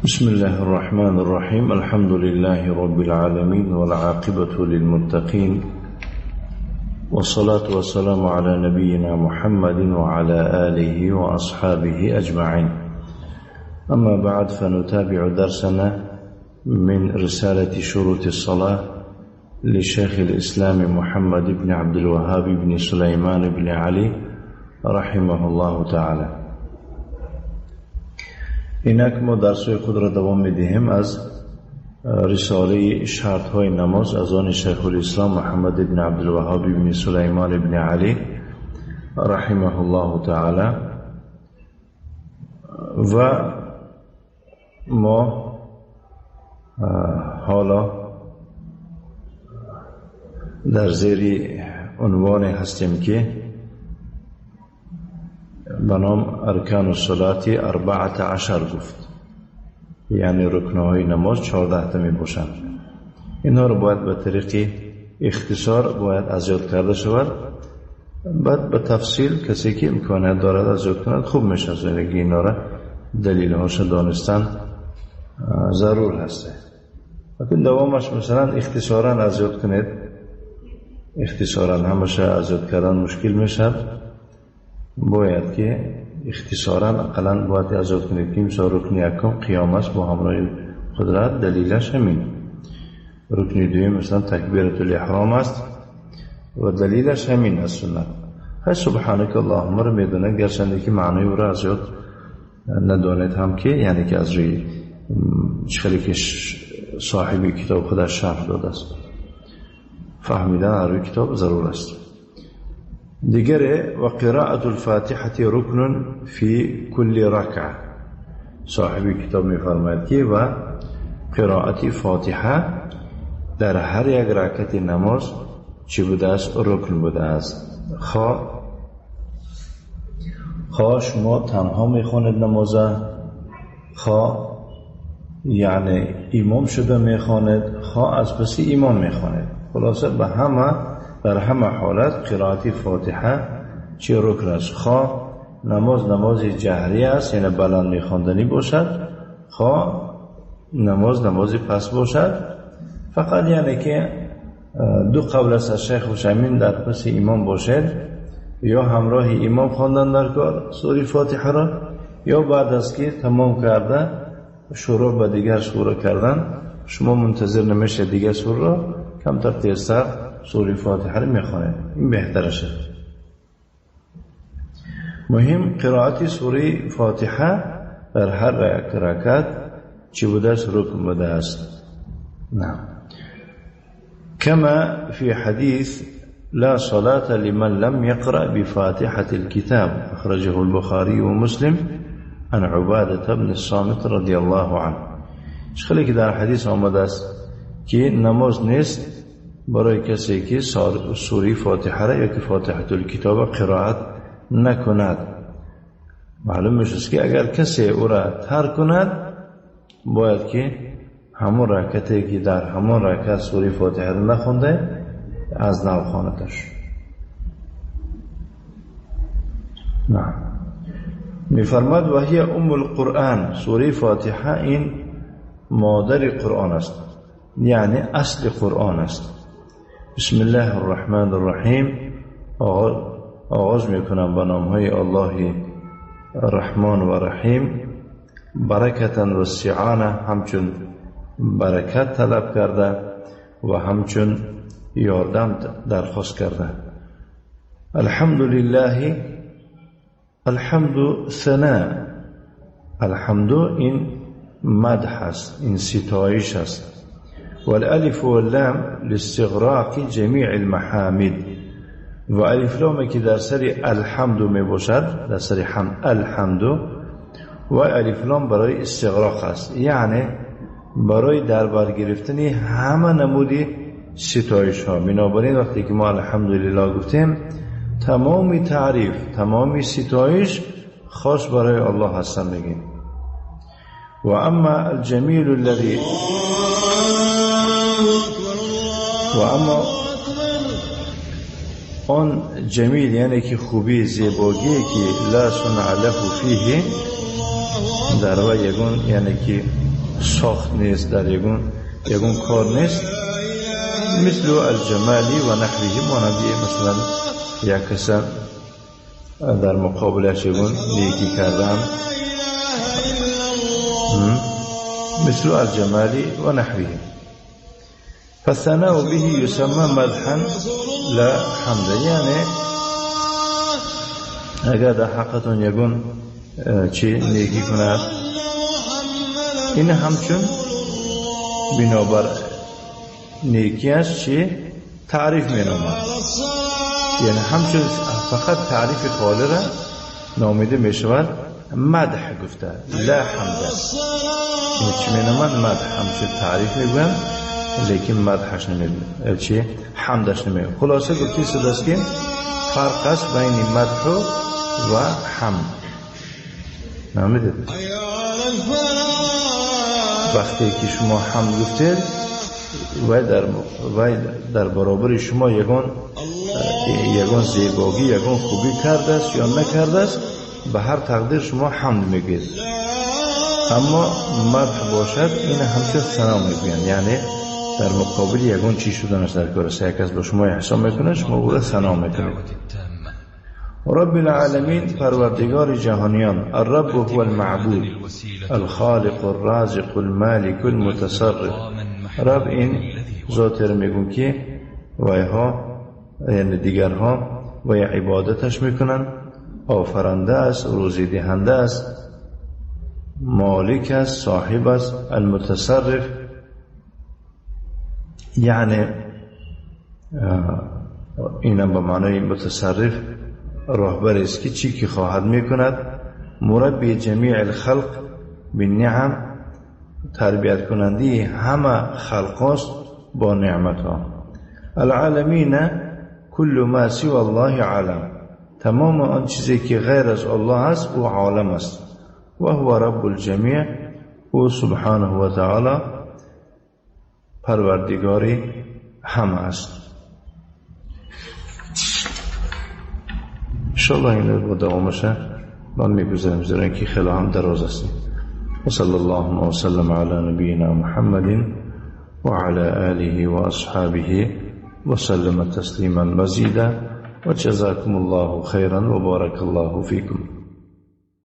بسم الله الرحمن الرحيم. الحمد لله رب العالمين والعاقبة للمتقين والصلاة والسلام على نبينا محمد وعلى آله وأصحابه أجمعين. أما بعد، فنتابع درسنا من رسالة شروط الصلاة لشيخ الإسلام محمد بن عبد الوهاب بن سليمان بن علي رحمه الله تعالى. اینک ما درس‌های خود را دوام می‌دهیم از رساله شرط‌های نماز از آن شیخ الاسلام محمد بن عبدالوهاب بن سلیمان بن علی رحمه الله تعالی. و ما حالا در زیر عنوان هستیم که به نام ارکان الصلاة 14 گفت، یعنی رکنهای نماز 14 تا می باشند. اینها رو باید به طریق اختصار باید از یاد کرده شود، بعد به تفصیل کسی که امکانیت دارد از یاد کند خوب میشه، زیرا اینا را دلیل هاش دانستن ضرور هسته. لیکن دوامش مثلا اختصارا از یاد کنید، اختصارا همش از یاد کردن مشکل میشه، باید که اختصارا اقلا باید از یاد کنید که مثلا رکن یکم قیام است با همراه قدرت، دلیلش همین. رکن دوم مثلا تکبیرة الاحرام است و دلیلش همین از سنت. های سبحانك اللهم رو میدونه، گرچنده که معنی او را از یاد ندانید هم که یعنی که از روی خیلی که صاحب کتاب خودش شرح داده است، فهمیدن از روی کتاب ضرور است. دیگره و قراءة الفاتحة رکن فی کل رکعه. صاحب کتاب میفرماید که و قراءت فاتحه در هر یک رکعت نماز چی بوده است؟ رکن بوده است. خواه شما تنها میخواند نمازه، خواه یعنی امام شده میخواند، خواه از پس امام میخواند، خلاصه به همه در همه حالت قرائت فاتحه چه رکن است. خواه نماز نماز جهری است، یعنی بلند میخواندنی باشد، خواه نماز نماز پس باشد. فقط یعنی که دو قول است از شیخ حسین، در پس امام باشد یا همراه امام خواندن در کار سوره فاتحه را، یا بعد از که تمام کرده شروع به دیگر سوره کردن، شما منتظر نمیشه دیگر سوره را، کمتر تیزتر سوره فاتحه را میخوانید، این بهتر است. مهم قرائت سوره فاتحه در هر رکعت چی بوده است؟ رکن بوده است. نعم. كما في حديث لا صلاة لمن لم يقرأ بفاتحة الكتاب، أخرجه البخاري ومسلم عن عبادة بن الصامت رضي الله عنه. خیلی که در حدیث آمده است که نماز نیست برای کسی که سوره فاتحه را یا که فاتحة الکتاب قرائت نکند. معلوم میشه که اگر کسی او را ترک کند، باید که همون رکعتی که در همون رکعت سوره فاتحه را نخونده از نو خواندش. نه میفرماد و هی ام القرآن، سوره فاتحه این مادر قرآن است، یعنی اصل قرآن است. بسم الله الرحمن الرحیم. آغاز میکنم به نامهای الله رحمان و رحیم. برکتا و استعانه، همچون برکت طلب کرده و همچون یاردم درخواست کرده. الحمد لله، الحمد ثنا، الحمد این مدح است، این ستایش است. والالف واللام لاستغراق جمیع المحامد، و الف لام که در سر الحمد می باشد، در سر حمد الحمد، و الف لام برای استغراق است، یعنی برای در بر گرفتن همه نمودی ستایش ها. بنابراین وقتی که ما الحمدلله گفتیم، تمام تعریف، تمام ستایش خاص برای الله هستن میگیم. و اما الجمیل الذي، و اما آن جمیل یعنی که خوبی زیبایی که لا صنع له فیه، در وی یگون یعنی که ساخت نیست، در یگون کار نیست. مثل الجمالی و نحوه، مانند مثلا یک کس در مقابلش یگون نیکی کردن، مثل الجمال و نحوه. فالثناء به يسمى مدحا لا حمدا. یعنی اگر در حقتون یگون چی نیکی کند، این همچون بنابر نیکیش چی تعریف می نامد، یعنی همچون فقط تعریف خالی را نامیده می شود مدح گفته، لا حمده. این چی می نامد؟ مدح. همچون تعریف می گویم لیکن مدحش نمی، چی حمدش نمی. خلاصه گفتی است که فرق است بین مدح و حمد. نامیدید وقتی که شما حمد گفتید وی در برابر شما یگان زیبایی، یگان خوبی کرده است یا نکرده است، به هر تقدیر شما حمد میگید. اما مدح باشد این همچون ثنا میگویند، یعنی در مقابل یگان چی شدنش در کار است. یک کس به شما احسان میکنه، شما او را ثنا میکنید. رب العالمین، پروردگار جهانیان. الرب هو المعبود الخالق الرازق المالک المتصرف. رب این ذات رو میگون که ویها یعنی دیگرها وی عبادتش میکنن، آفرنده است، روزی دهنده است، مالک است، صاحب است، المتصرف یعنی اینم به معنای متصرف راهبر است که چی که خواهد میکند. مربی جمیع الخلق بالنعم، تربیت کننده همه خلق است با نعمت ها. العالمین کل ما سوى الله عالم، تمام آن چیزی که غیر از الله است او عالم است. و هو رب الجمیع، او سبحانه و تعالی پروردگار همه است. انشاءالله این با دوامشه من میگذارم، زیرا که خیلی هم دراز است. و صلی الله وسلم علی نبینا محمد وعلى آله وأصحابه وسلم تسلیما مزیدا. وجزاكم الله خيرا وبارك الله فيكم.